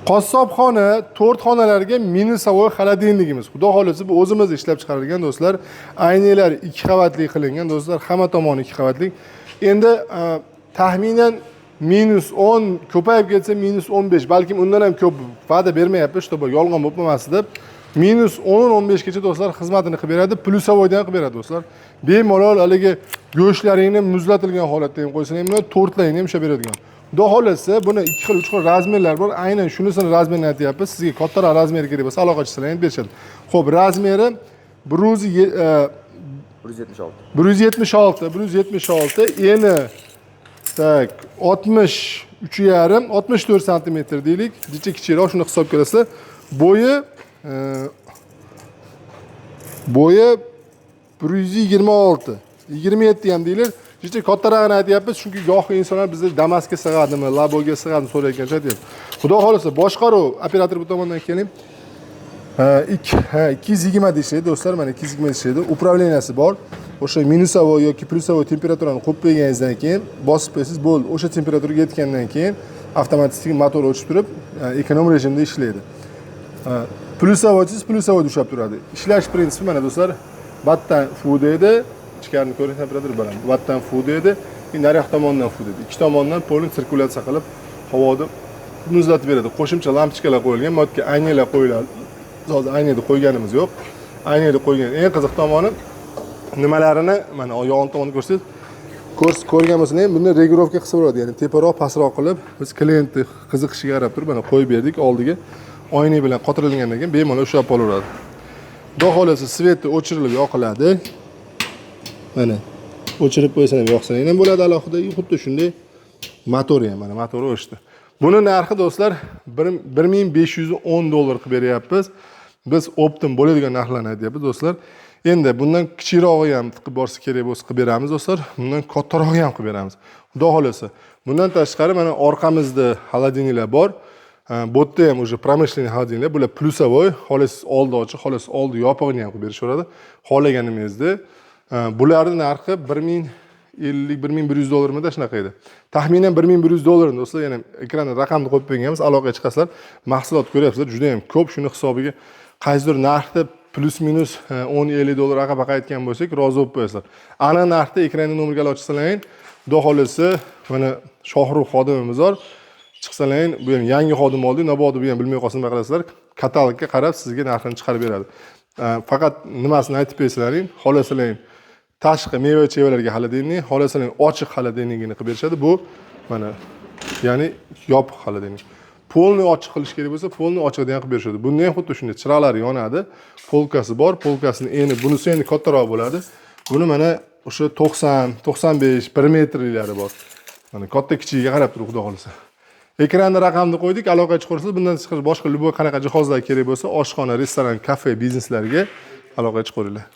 Qassobxona to'rt xonalarga минусовой холодильник imiz. Xudo xohlasa, bu o'zimiz ishlab chiqarilgan, do'stlar. Aynalar ikki qavatli qilingan, do'stlar, hamma tomoni ikki qavatli. Endi taxminan -10, ko'payib ketsa -15, balkim undan ham ko'p, va'da bermayapmiz, чтобы yolg'on bo'lib qolmasin deb. -10, 15 gacha, do'stlar, xizmatini qilib beradi, плюсовой dan qilib beradi, do'stlar. Bemalol haligi go'shtlaringni muzlatilgan holatda ham qo'ysang ham bo'ladi, tortlaringni ham ushlab beradigan. Xudo xohlasa, buni ikki xil, uch xil размер lar bor. Aynan shunisini размер ini aytyapmiz. Sizga kattaroq размер kerak bo'lsa, aloqa chiqsalar berishadi. Xo'p, размер i 176. 176, 176, eni, так, 63,5, 64 santimetr deylik. Jicha kichikroq, shuni hisobga olasizlar. Bo'yi 126, 27 ham deylik. Jicha kattarog'ini aytyapmiz, chunki gohi insonlar bizda Damasga sig'adimi, Laboga sig'adimi so'rayotgan aytyapti. Xudo xohlasa, boshqaruv, operator, bu tomondan keling. Ha, 220 deyishadi, do'stlar, mana 220 deyishadi. Управления si bor. O'sha минусовой yoki плюсовой temperaturani qo'yib qo'yganingizdan keyin bosib qo'yasiz, bo'ldi. O'sha temperaturaga yetgandan keyin avtomatik motor o'chib turib, эконом rejimda ishlaydi. Плюсовой siz плюсовой ushlab turadi. Ishlash prinsipi mana, do'stlar, battan fu deydi. Ichkarini ko'ring, temperatura baland. Battan fu deydi, naryoq tomondan fu deydi. Ikki tomondan полный sirkulyatsiya qilib, havoni muzlatib beradi. Qo'shimcha lampochkalar qo'yilgan, bu yerga aynalar qo'yiladi. Hozir aynada qo'yganimiz yo'q. Aynada qo'ygan. Eng qiziq tomoni nimalarini mana yon tomonni ko'rsangiz, ko'rgan bo'lsangiz ham, buni регулировка qilsa bo'ladi, ya'ni teparoq, pastroq qilib, biz klientni qiziqishiga qarab turib, mana qo'yib berdik oldiga. Oyna bilan qotirilgandan keyin bemalol ushlab qolaveradi. Xudo xohlasa, свет i o'chirilib yoqiladi. Mana o'chirib qo'ysan ham, yoqsang ham bo'ladi alohida. Xuddi shunday motori ham, mana motori o'chdi. Buni narxi, do'stlar, 1510 dollar qilib beryapmiz. Biz оптом bo'ladigan narxlarni aytyapmiz, do'stlar. Endi bundan kichikrog'i ham qilib borsa, kerak bo'lsa qilib beramiz, do'stlar. Bundan kattarog'i ham qilib beramiz. Xudo xohlasa. Bundan tashqari mana orqamizda холодильник lar bor. Ha, bu yerda ham уже промышленный холодильник lar, bular плюсовой, xohlasangiz oldi ochiq, xohlasangiz oldi yopig'ini ham qilib berishaveradi. Xohlaganimizda. Ha, bularni narxi 1050, 1100 dollarmida, shunaqa edi. Taxminan 1100 dollar, do'stlar, yana ekranda raqamni qo'yib qo'yganmiz, aloqaga chiqasizlar. Mahsulot ko'ryapsizlar, juda ham ko'p, shuni hisobiga qaysidir narxda плюс-минус 10-50 dollar aqab aytgan bo'lsak, rozi bo'lib qo'yasizlar. Aniq narxda ekranda nomerga aloqa chiqsalaring, xudo xohlasa, mana Shohrux xodimimiz bor. Chiqsalaring, bu ham yangi xodim oldik, mabodo bu ham bilmay qolsa nima qilasizlar? Katalogga qarab sizga narxini chiqarib beradi. Faqat nimasini aytib bersalaring, xohlasalaring tashqi meva chevalarga холодильник, xohlasalaring ochiq холодильник ini qilib berishadi. Bu mana, ya'ni yopiq холодильник. Полный ochiq qilish kerak bo'lsa, полный ochiqda ham qilib berishadi. Bunda ham xuddi shunday chiroqlari yonadi, полка si bor, полка sini eni, bunisi endi kattaroq bo'ladi. Buni mana o'sha 90, 95, 1 metrliklari bor. Mana katta kichigiga qarab turib, xudo xohlasa. Ekranda raqamni qo'ydik, aloqaga chiqarsangiz, bundan tashqari boshqa любой qanaqa jihozlar kerak bo'lsa, oshxona, restoran, kafe, bizneslarga aloqaga chiqaveringlar.